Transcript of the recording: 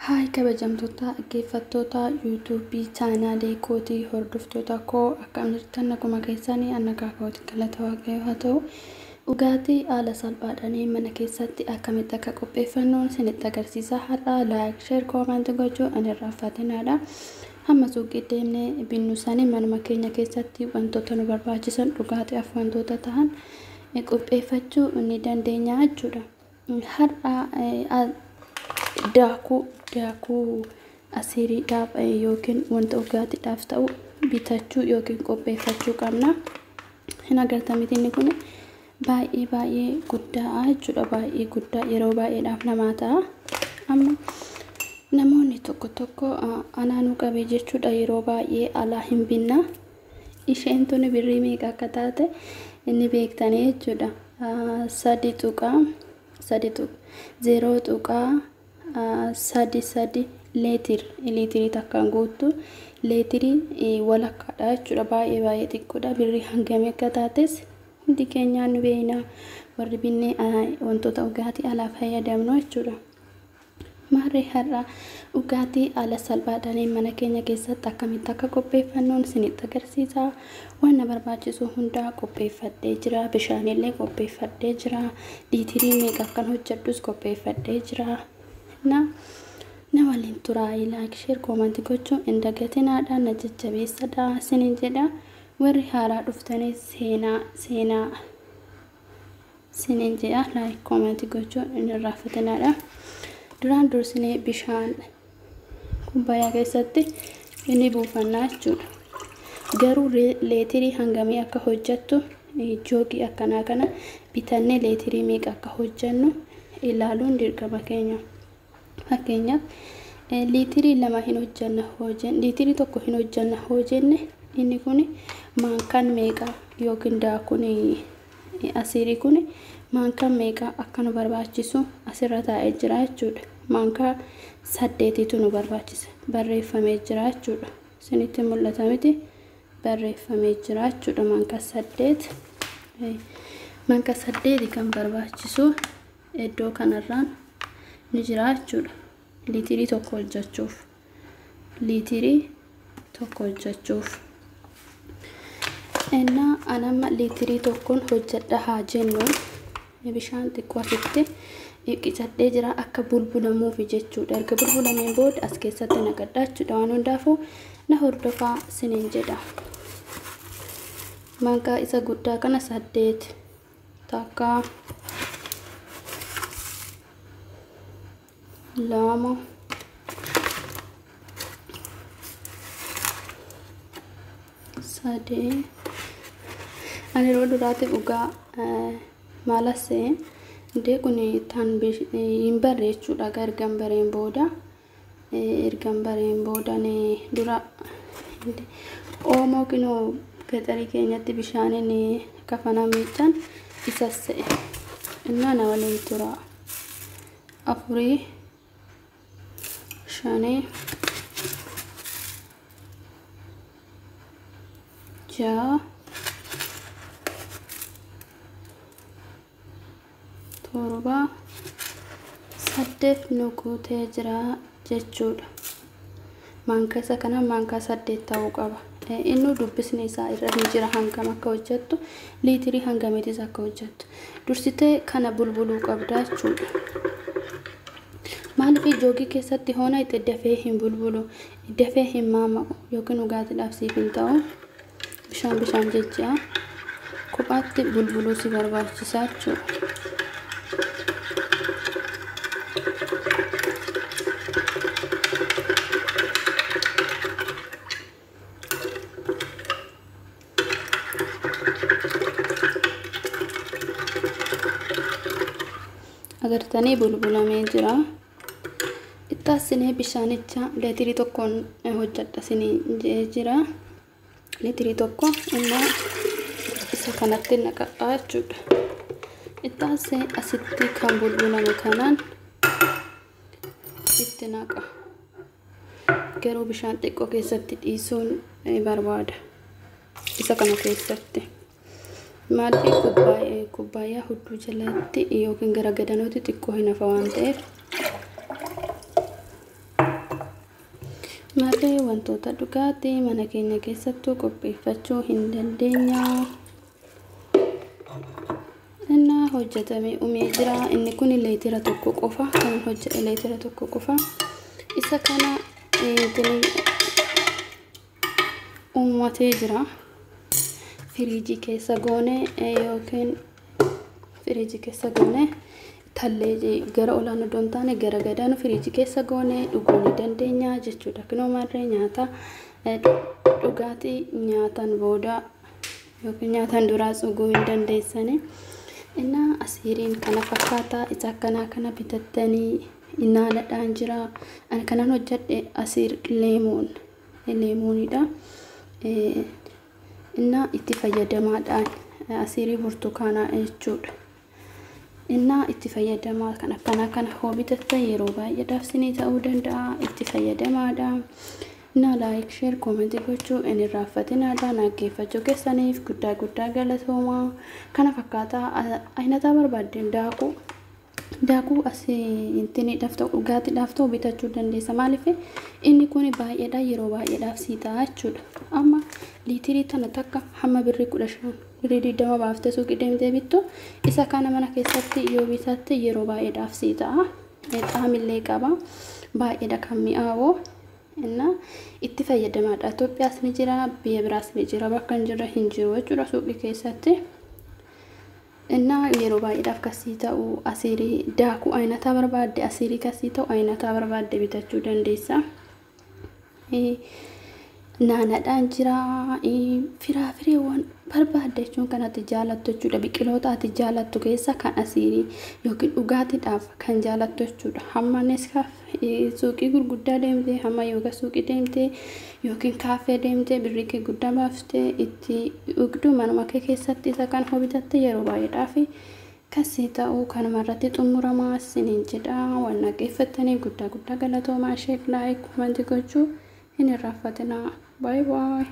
Haay kabajamtoota dhaggeeffattoota yuutuubii chaanaalee kootii hordoftoota koo akkam jirtan akkuma keessanii anna kaakootiin galata waaqayyoo haa ta'u. Dhugaatii haala salphaadhaan mana keessatti akkamitti akka qopheeffannu isinitti agarsiisa. Har'a like, share, comment gochuu ani irraanfatinaadha. Hamma suuqii deemnee binnu sanii manuma keenya keessatti wantoota nu barbaachisan dhugaatiif wantoota ta'an qopheeffachuu ni dandeenya jechuudha. Har'a daakuu asiiriidhaaf yookiin wanta dhugaatiidhaaf ta'u bitachuu yookiin qopheeffachuu qabna. Hin agartan inni kun baay'ee baay'ee guddaa jechuudha. Baay'ee guddaa yeroo baay'eedhaaf namaa ta'a. Amma namoonni tokko tokko anaanuu qabee jechuudha yeroo baay'ee alaa hin binna. Isheen tuni birrii meeqa akka taate inni beektanii jechuudha. 3.3 0.33 leetirii takkaan guuttu leetirii walakkaadha jechuudha. Baay'ee baay'ee xiqqoodha. Birrii hangamii akka taates hundi keenyaan nu beekna. Warri binnee wantoota dhugaatii alaa fayyadamnu jechuudha. Maarree har'a dhugaatii haala salphaadhaan mana keenya keessatti akkamitti akka qopheeffannuun isinitti agarsiisa. Waan na barbaachisu hundaa qopheeffadhee jira. Bishaanillee qopheeffadhee jira. Liitirii meeqa akkan hojjedhus qopheeffadhee jira. Na waliin turaa like, share, comment gochuu hin dagatinaadha. Na jajjabeessadha isiniin jedha. Warri haaraa dhuftanii seenaa isiniin jedha. Like, comment gochuu hin irraanfatinaadha. Duraan dursinee bishaan kubbayaa keessatti inni buufannaa jechuudha. Garuu leetirii hangamii akka hojjettu joogii akkanaa kana bitannee leetirii meeqa akka hojjennu ilaaluun dirqama keenya. Fakkeenyaaf liitirii 2 hin hojjenna hojjenne, liitirii 1 hin hojjenna hojjenne, inni kun maankaan meeqa yookiin daakuun asiirii kun maankaan meeqa akka nu barbaachisu asirra taa'ee jira jechuudha. Maankaa 8tu nu barbaachisa barreeffamee jira jechuudha. Isinitti mul'ata miti barreeffamee jira jechuudha. Maankaa 8 maankaa 8 kan barbaachisu iddoo kanarraan ni jira jechuudha. Liitirii 1 hojjechuuf liitirii 1 hojjechuuf innaa anamma liitirii 1 hojjedha haa jennu. Bishaan xiqqoo asitti qicadhee jira akka bulbulamuuf jechuudha. Erga bulbulameen booda as keessatti naqadha jechuudha. Waan hundaafuu na hordofaa isiniin jedha. Maankaa isa guddaa kana 8 takka 2 3. Ani yeroo duraatiif dhugaa maalasee indee kun tan hin barre jechuudha. Ergan bareen booda dura oomoo kinoo gaxarii keenyatti bishaaniin kafana miiccan isas se'e. Innaa na waliin tura. 4 5 6 7 8 nu guutee jira jechuudha. Maankaa isa kana maankaa 8 ta'uu qaba. Inni dubbisni isaa irra ni jira hangam akka hojjettu liitirii hangamiitis akka hojjettu. Dursitee kana bulbuluu qabda jechuudha. Maaliif joogii keessatti hoona itti dafee hin bulbulu, dafee hin maama'u yookiin dhugaatiidhaaf siif hin ta'u. Bishaan jecha kophaatti bulbuluu si barbaachisa jechuudha. Agartanii bulbulamee jira. Ittaasinee bishaanicha liitirii 1 hojjedha isinii jira. Liitirii 1 immoo isa kanatti naqadha jechuudha. Ittaasee asitti kan bulbulame kanaan itti naqa. Garuu bishaan xiqqoo keessatti dhiisuun barbaada. Isa kana keessatti. Maaliif kubbaayyaa hudduu jalatti yookiin gara gadanootti xiqqoo hin hafa waan ta'eef Malee wantoota dhugaatii mana keenya keessattuu qopheeffachuu hin dandeenya. Innaa hojjetamee dhumee jira. Inni kun leetira 1 qofa. Kan hojjete leetira 1 qofa. Isa kana uummatee jira. Firiijii keessa goone yookiin firiijii keessa goone tallee gara olaanoo osoo hin taane gara gadaanu firiijii keessa goone dhuguu ni dandeenya jechuudha. Kunoo marree nyaata dhugaatii nyaatan booda yookiin nyaatan duraas dhuguu hin dandeessani. Innaa asiiriin kana fakkaata. Isa akkanaa kana bitattanii inaanadhaan jira. Ani kanan hojjedhe asiir leemoonidha. Innaa itti fayyadamaadhaan asiirii burtukaanaa jechuudha. Innaa itti fayyadamaa kan akkanaa kana hoo bitattan yeroo baay'eedhaaf sinii ta'uu danda'a. Itti fayyadamaadha. Innaa laayik, sheer, koomentii gochuu hin irraanfatinaadha. Dhaggeeffachuu keessaniif guddaa guddaa galatoomaa. Kana fakkaataa ayinataa barbaaddeen daakuu asii intiniidhaaf ta'u dhugaatiidhaaf ta'u bitachuu dandeessa. Maaliif inni kun baay'eedha yeroo baay'eedhaaf sii ta'a jechuudha. Amma liitirii tana takka hamma birrii 15 birrii 20 baaftee suuqii deemtee bittu isa kana mana keessatti yoo bitatte yeroo baay'eedhaaf sii ta'a. Xaamillee qaba. Baay'eedha kan mi'aawu. Innaa itti fayyadamaadha. Itoophiyaas ni jira, biyya biraas ni jira, bakka hin jirre hin jiru jechuudha suuqii keessatti. Innaa yeroo baay'eedhaaf kasii ta'u asiirii daakuu ayinataa barbaadde asiirii kasii ta'u ayinataa barbaadde bitachuu dandeessa. Naanadhaan jira, firaafireewwan barbaadde jechuun kan ati jaalattu jechuudha. Biqiloota ati jaalattu keessa kan asiirii yookiin dhugaatiidhaaf kan jaalattu jechuudha. Hamma suuqii gurguddaa deemtee hamma yookaan suuqii deemtee yookiin kaaffee deemtee birrii kee guddaa baaftee itti dhugdu manuma kee keessatti isa kan hoo bitatte yeroo baay'eedhaaf kasii ta'u kanuma irratti xumuramaa isiniin jedha. Waan dhaggeeffattaniif guddaa guddaa galatoomaa. Sheer, laayik, koomentii gochuu hin irraanfatinaa. Baay baay.